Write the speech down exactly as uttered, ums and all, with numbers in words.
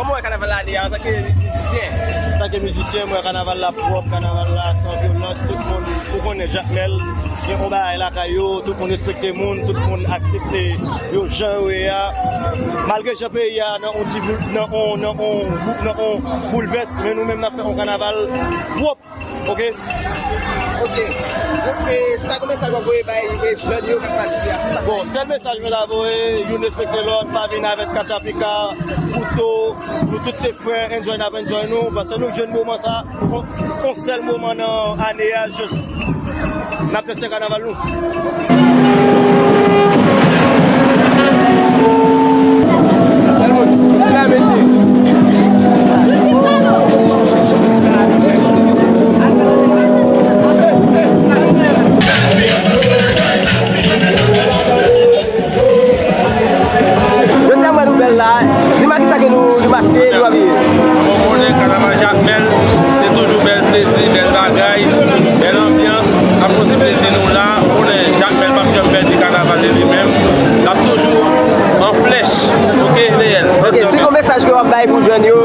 Kòman w wè kanaval ane a antanke mizisyen? Antanke mizisyen, mwen wè kanaval la pwòp, kanaval la san vyolans, tout moun, ou konnen Jakmèl, gen yon bagay lakay yo, tout moun respekte moun, tout moun aksepte yo jan yo ye a. Malgre jan peyi a nan yon ti boul, nan yon, nan yon, nan yon boulvès, men nou menm n ap fè yon kanaval pwòp. Ok. Ok. Donk, e, se ta gon mesaj w ap voye bay, e, jèn yo k ap pati a? Bon, sèl mesaj mwen ta voye, youn respekte lòt, pa vin avèk katchapika, kouto, nou tout se frè, enjoy n ap enjoy nou, paske nou jwenn moman sa, yon, yon sèl moman nan ane a, jis n ap danse kanaval nou. Jodi a m wè nou bèl la. Di m a kisa ke nou, nou maske, nou abiye? Bon, konnen kanaval Jakmèl, se toujou bèl plezi, bèl bagay, bèl anbyans. N ap pote plezi nou la. Konnen Jakmèl p ap janm pèdi kanaval li li menm. L ap toujou an flèch. Ok, Neel. Ok, si gon mesaj ke w ap bay pou jèn yo,